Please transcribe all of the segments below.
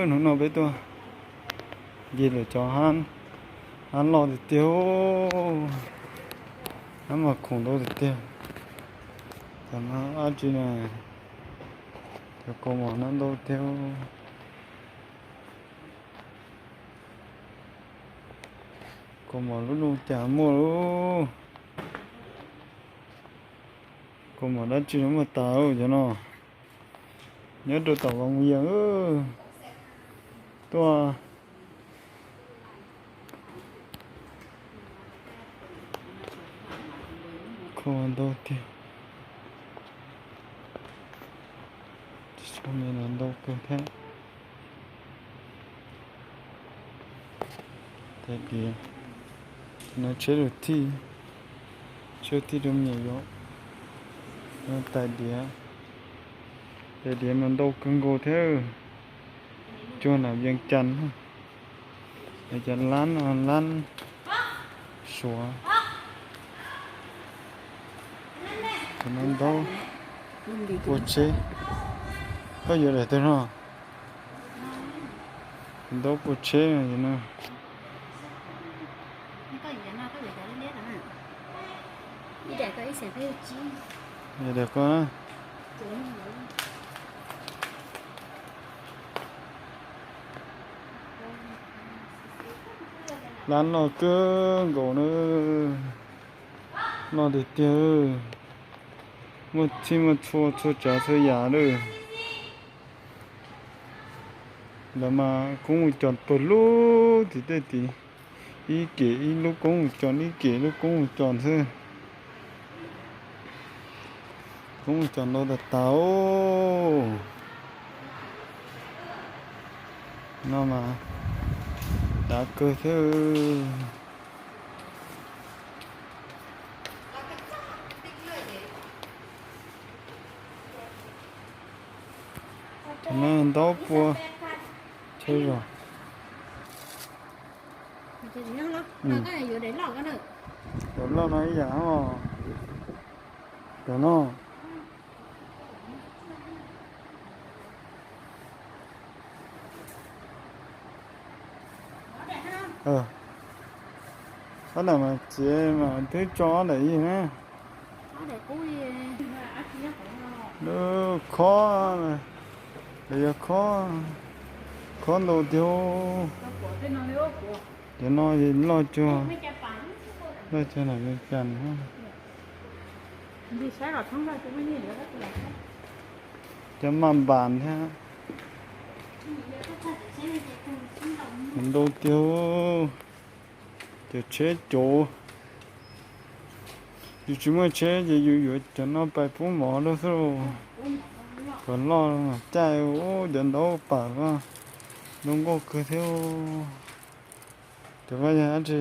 Hnub no peb tuaj ncig lawm cov hab, hab loj tiag tiag, hab mas khoom ntau tiag tiag. Cov no dab tsi na, cov kaus mom no ntau tiag. Kaus mom lub ntuj cas muaj lauj. Kaus mom dab tsi no muaj tas cov no. Nyob rau tom Vas Muas Yees tuaj. Kho ntau tiag. Ntau kawg thiab. Tais diav, no tsheb lug thij, tsheb thij rau me nyuam yuav. Tais diav, tais diav mas ntau kawg nkaus thiab. Cuag nam Vees Cas, cov lab no lab Suav. Cov no ntau, pua tsheb. Koj yuav daim twg no? Ntau pua tsheb no. Daim ko na. Lab loj kawg nkaus na, loj tiag tiag, muaj txhij muaj txhua txhua tsav txhua yam lawm. Lawv mas koob mus cos pawg lug tim tej tid, ib kem ib lub koob mus cos, ib kem lub koob mus cos xwb. Koob mus cos ntau tas tas. No mas dav kawg thiab. Cov no ntau pua tsheb zog. Cov loj no ib yam os. Cov no. Ob daim mas txiav mas twb tso ob daim yig na. Lub khob, lawv yog khob, khob ntau tiag. Cov no loj cuag, loj cuag nam Vees Cas. Cov maj npas thiab. Ntau tiag. Cov tsheb cov, yus tsis muaj tsheb ces yus yuav cov no pais pub mov rau xwb. Cov loj mas caij, cov ntau pam, zoo nkauj kawg thiab. Cov ko yog dab tsi?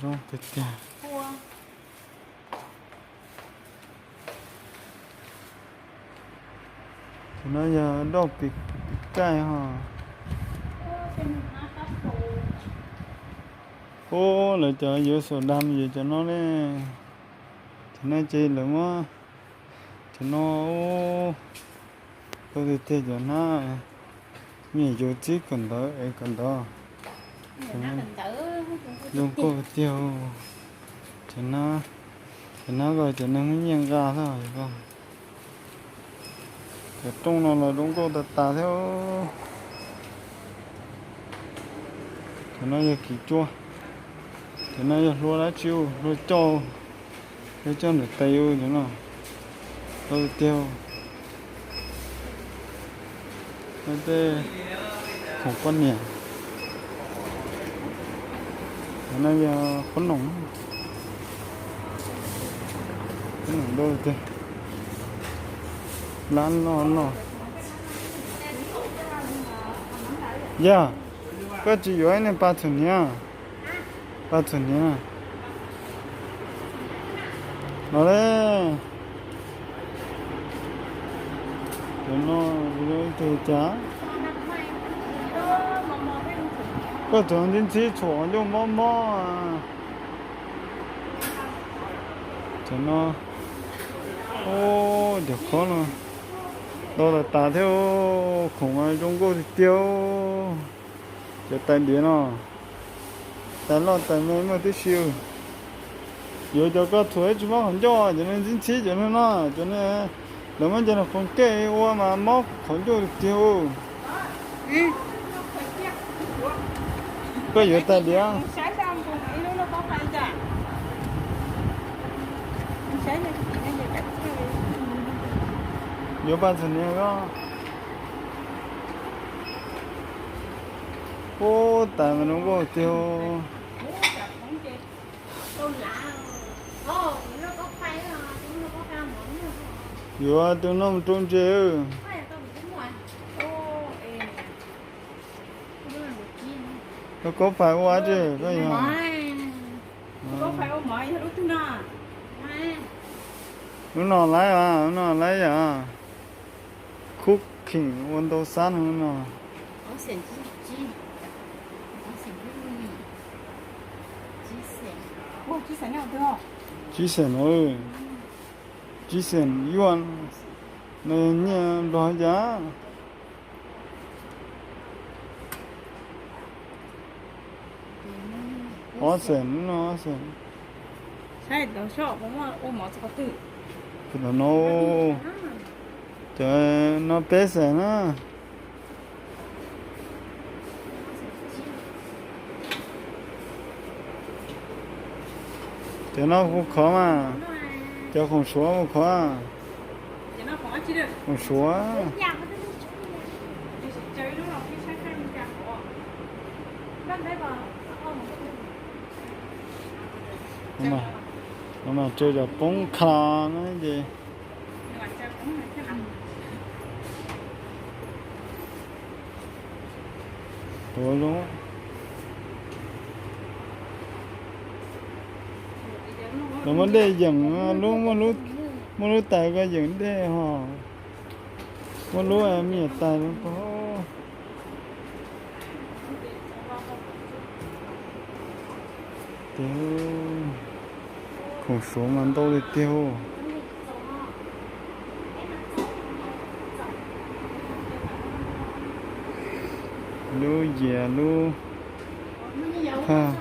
Zoo tiag tiag. Cov no yog dauj pim kaij hos. Ub, lawv cov yuav xaum dam yus cov no ne. Cov no ces lawv muab, cov no, ub, tiag tiag cov hnab. Nyiam yuav txib kawm ntawv es kawm ntawv. Zoo nkauj tiag. Cov hnab ko cov neeg muaj nyiaj nqa xwb. Cov rooj no los zoo nkauj tas tas thiab. Cov no yog kiv cua. Cov no yog hlua dab tsi, hlua coj, hlua coj ntawm tes cov no. Ntau tiag. Tej khoom poj niam. Cov no yog qhob noom, qhob noom ntau tiag. Lab loj loj. Yog koj tsis yuav ib niag pas txhuam hniav, pas txhuam hniav no le. Cov no ib tug cas, koj txhuam ntxhib ntxhib txhuam ncauj mob mob. Cov no, cov khob no, Ntau tas tas thiab, khoom zoo nkauj tiag tiag. Cov tais diav no, tais loj tais me muaj tib si. Yuav cov koj thuam tsis mob qhov ncauj, cov no ntxhib ntxhib cov no no, cov no lawv muab cov no qoos kej ua mas mob qhov ncauj tiag tiag. Koj yuav tais diav. Yuav pas txhom niag ko. Ub, tais mas zoo nkauj tiag. Yuav tus no mus rau ntses. Koj kaub fais ua dab tsi koj yuav? Lub no laib, lub no laib yom. Cooking ua ntau xab no no. Tsib xeem no, tsib xeem yuaj, nyiaj nplog cas. Ob xeem no, ob xeem. Tam no, cov no peb xeem na. Cov no hu khov mas, cov khoom suav hu khov. Khoom suav. No mas tsawg cov poob kha no ces. Tuav zoo. Lawv muab dej yeem, lub, muaj lub tais ko yeem dej ho. Muaj lub me nyuam tais ko. Tiag, khoom suav mas ntau tiag tiag. Lub yias lub thaj.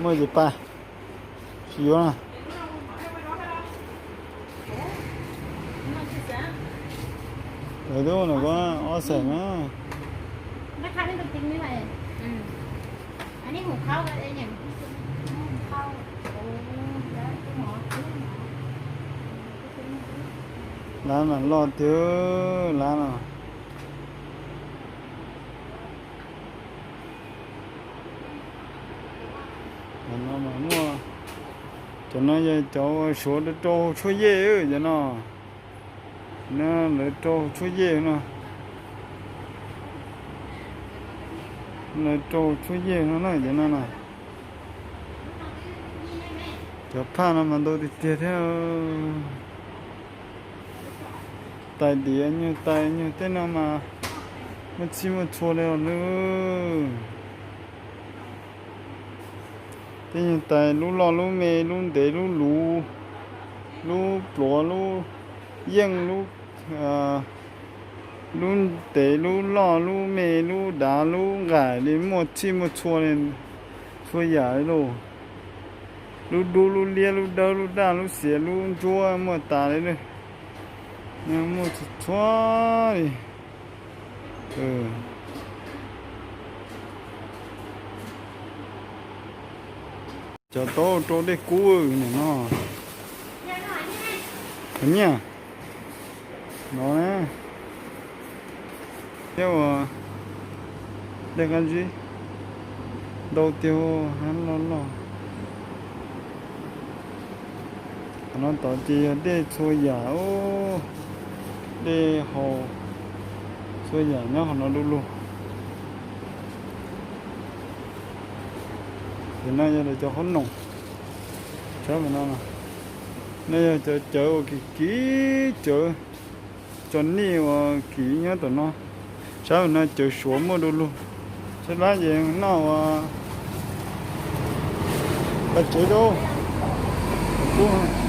Muaj ces pa, tsis yuav na. Lawv twb ua ntawm ko ob xeem na. Lab mas loj tiag, lab no. Cov no mas muaj, cov no yog cov suav rau tshuaj yej cov no. No lawv rau tshuaj yej no. Lawv rau tshuaj yej no na cov no na. Cov phaj no mas ntau tiag tiag thiab. Tais diav, nyuag tais nyuag tej no mas muaj txhij muaj txhua li os nawb. Tej nyuag tais lub loj lub me, lub ntev lub luv, lub pluav lub yeej, lub, lub ntev lub loj lub me lub dav lub nqaim li muaj txhij muaj txhua li, txhua yam li lauj. Lub dub lub liab lub dawb lub daj lub xiav lub ntsuab muaj tas li. Muaj txhua txhua li. Cov taub rau dej kub no. Nyiaj no na. Thiab ua dej qab zib ntau tiag, hab loj loj. Qhov no tod ces yog dej txhua yam, dej haus txhua yam nyob qhov no du lug. Ces no yog lawv cov qhob noom, tshawb ntawm no no. No yog cov cawv uas kim kim, cawv tso nij uas kim nyob tom no. Sab no cawv suav muaj du lug. Sab lab ces noj ua pas tsev rau kuv.